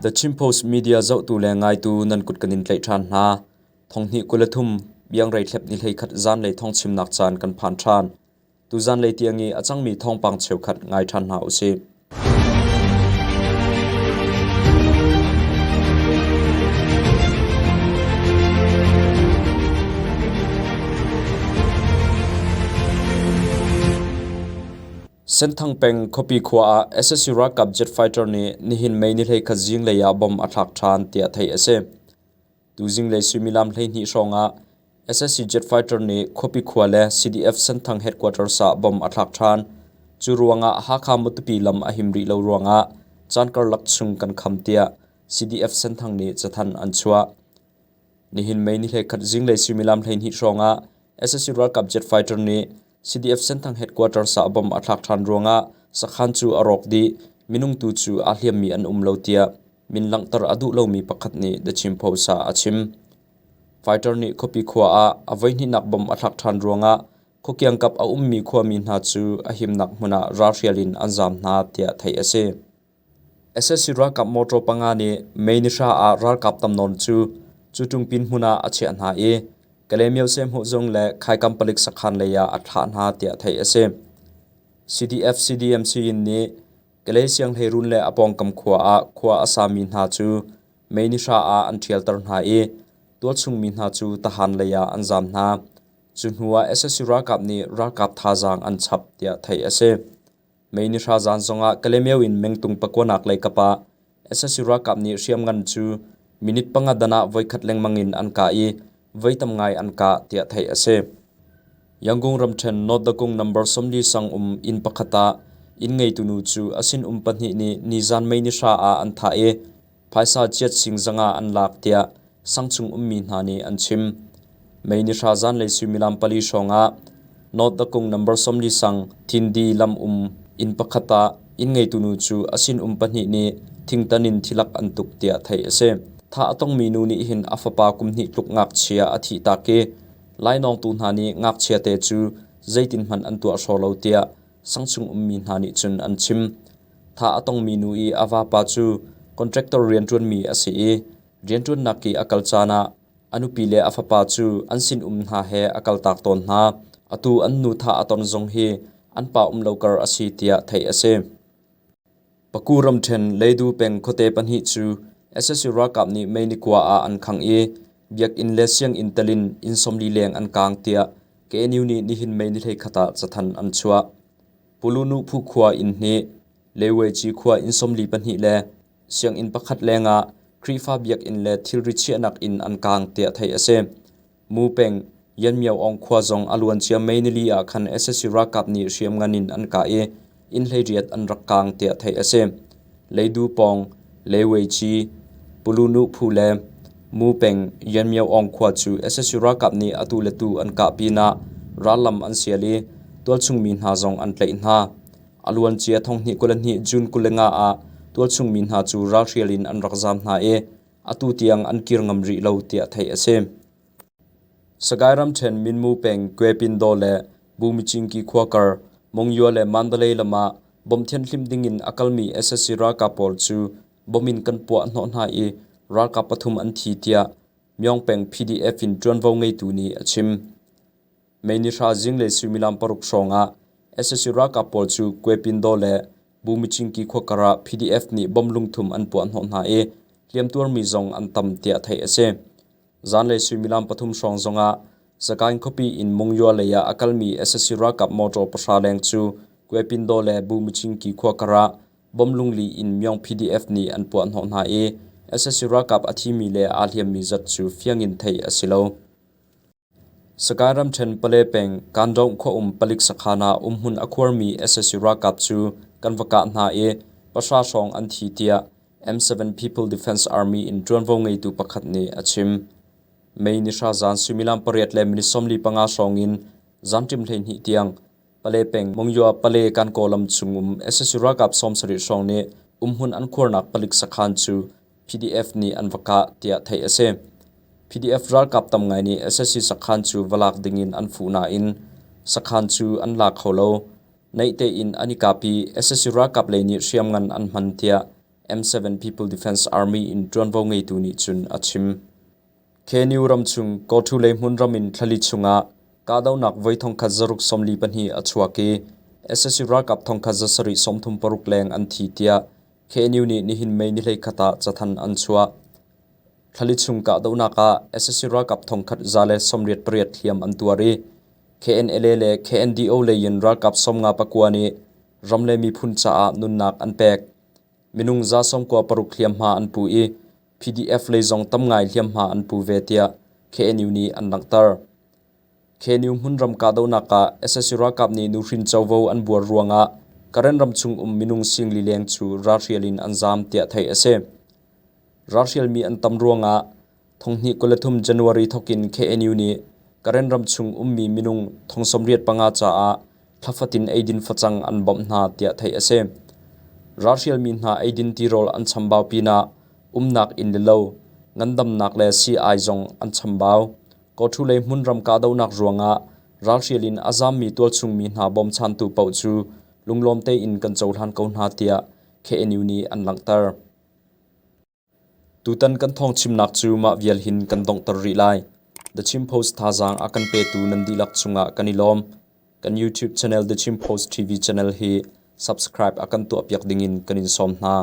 The Chin Post Media zohtu le ngaitu nan kut kan in tlaih ṭhan hna. Thonghnih 23 biangrei thlep ni 11 zanlei thawngchimnak caan kan phan ṭhan. Tu zanlei tiang i a cangmi thawngpang cheukhat ngai ṭhan hna usih. Senthang peng khuapi khua ah sac ralkap jet fighter nih nihin May ni 11 zinglei ah bomb a thlak ṭhan tiah theih a si. Tu zinglei suimilam 12 hrawng ah sac jet fighter nih khuapi khua le CDF Senthang headquarters ah bomb a thlak ṭhan. Cu ruangah Hakha Matupi lam a him rih lo ruangah caan karlak chung kan kham tiah CDF Senthang nih cathanh an chuah. Nihin May ni 11 zinglei suimilam 12 hrawng ah sac ralkap jet fighter nih CDF Senthang headquarters ah bomb a thlak ṭhan ruangah sakhan cu a rawk dih, minung tu cu aa hliammi an um lo tiah min langhter a duh lomi pakhat nih The Chin Post ah a chim. Fighter nih khuapi khua ah a voihnihnak bomb a thlak ṭhan ruangah khuakiangkap a ummi khuami hna cu a himnak hmun ah ralhrial in an zaam hna tiah theih a si. Sac ralkap mawṭaw panga nih May ni hra ah ralkap tam nawn cu Cuṭungpin hmun ah a chiah hna i Kalaymyo Sehhmuhzung le Khaikam palik sakhan lei ah a thlah hna tiah theih a si. CDF CDMC in nih Kalay Sianghleirun le a pawngkam khua ah khua a sami hna cu May ni hra ah an ṭhialter hna i tualchung mi hna cu Tahan lei ah an zaam hna. Cu hnu ah sac ralkap nih ralkap thazaang an chap tiah theih a si. May ni hra zan zongah Kalaymyo in mengtung pakuanak lei kap ah sac ralkap nih hriamngan cu minute panga dan ah voikhat lengmang in an kah i voi tam ngai an kah tiah theih a si. Yangon ramṭhen North Dakung number 40 sang um inn pakhat ah inn ngeitu nu cu a sinum pahnih nih nizan May ni hra ah an thah i phaisa chiat sing zanga an lak tiah sangchung ummi hna nih an chim. May ni hra zanlei suimilam pali hrawng ah North Dakung number 40 sang Thindi lam um inn pakhat ah inn ngeitu nu cu a sinum pahnih nih thingtan in thilak an tuk tiah theih a si. Thah a tongmi nu nih hin a fapa kum hnih tluk ngakchia a thih tak i lainawngtu hna nih ngakchia te cu zeitin hmanh an tuah hraw lo tiah sangchung ummi hna nih cun an chim. Thah a tongmi nu i a vapa cu contractor rianṭuanmi a si i rianṭuannak i a kal caan ah a nupi le a fapa cu an sinum hna he a kaltak tawn hna. Atu an nu thah a ton zong hi an pa um lo kar a si tiah theih a si. Paku ramṭhen Leidu peng khuate pahnih cu sac ralkap nih May ni kua ah an khangh i biakinn le sianginn tel in inn 40 leng an kaang tiah KNU nih nihin May ni 11 ah cathanh an chuah. Pulunu phu khua inn hnih, Leweci khua inn 42 le sianginn pakhat lengah Khrihfa biakinn le thilri chiahnak inn an kaang tiah theih a si. Mu peng Yanmyo Aung khua zong a luancia May nili ah khan sac ralkap nih hriamngan in an kah i inn 18 an rak kaang tiah theih a si. Leidu pawng Leweci, Pulunu phu le Mu peng Yanmyo Aung khua cu sac ralkap nih atu le tu an kah pinah rallam an sial i tualchung mi hna zong an tlaih hna. A luancia 2022 June 25 ah tualchung mi hna cu ralhrial in an rak zaam hna i atu tiang an kir ngam rih lo tiah theih a si. Sagaing ramṭhen Minmu peng Kwepindo le Bumicingki khua kar Mongyua le Mandalay lam ah bomb thianhhlimh dingin a kalmi sac ralkap pawl cu bomb in kan puah hnawh hna i ralkap pathum an thi tiah Myong peng PDF in ṭuanvo ngeitu nih a chim. May ni hra zinglei suimilam paruk hrawng ah sac ralkap pawl cu Kwepindo le Bumicingki khua kar ah PDF nih bomb lungthum an puah hnawh hna i hliamtuarmi zong an tam tiah theih a si. Zanlei suimilam pathum hrawng zongah Sagaing khuapi in Mongyua lei ah a kalmi sac ralkap motor pahra leng cu Kwepindo le Bumicingki khua kar ah bomb lungli in Myong PDF nih an puah hnawh hna i sac ralkap a thimi le aa hliammi zat cu fiang in theih a si lo. Sagaing ramṭhen Pale peng Kandawng khua um palik sakhan ah umhmun a khuarmi sac ralkap cu kan va kah hna i pahra hrawng an thi tiah M7 People Defense Army in ṭuanvo ngeitu pakhat nih a chim. May ni hra zan suimilam pariat le minute 45 hrawng in zanṭim 12 tiang Pale peng Mongyua Pale Kankaw lam chung um sac ralkap 70 hrawng nih umhmun an khuarnak palik sakhan cu PDF nih an va kah tiah theih a si. PDF ralkap tam ngai nih sac sakhan cu va lak dingin an fuh nain sakhan cu an la kho lo. Naih tein an i kap i sac ralkap lei nih hriamngan an hman tiah M7 People Defense Army in ṭuanvo ngeitu nih cun a chim. KNU ramchung Kawṭhu lei hmunram in thlali chungah kahdohnak voi 1642 a chuak i sac ralkap 1736 leng an thi tiah KNU nih nihin May ni 21 ah cathanh an chuah. Thlali chung kahdohnak ah sac ralkap 1188 hliam an tuar i KNLA le KNDO lei in ralkap 59 nih ram le miphun caah nunnak an pek. Minung 96 hliamhma an pu i PDF lei zong tam ngai hliamhma an pu ve tiah KNU nih an langhter. KNU hmunram kahdohnak ah sac ralkap nih nuhrin covo an buar ruangah Karen ramchung um minung sing li leng cu ralhrial in an zaam tiah theih a si. Ralhrialmi an tam ruangah 2023 January thokin KNU nih Karen ramchung ummi minung 85 caah thla fatin eidin facang an bawmh hna tiah theih a si. Ralhrialmi hna eidin tirawl an chambau pinah umnak inn le lo, ngandamnak le sii-ai zong an chambau. Kawṭhu lei hmunram kahdohnak ruangah ralhrial in a zammi tualchungmi hna bawmchantu paoh cu lunglawm tein kan cohlan ko hna tiah KNU nih an langhter. Tutan kan thawngchimnak cu mah vial hin kan donghter rih lai. The Chin Post thazaang a kan petu nan dihlak cungah kan i lawm. Kan YouTube channel The Chin Post TV channel hi subscribe a kan tuahpiak dingin kan in sawm hna.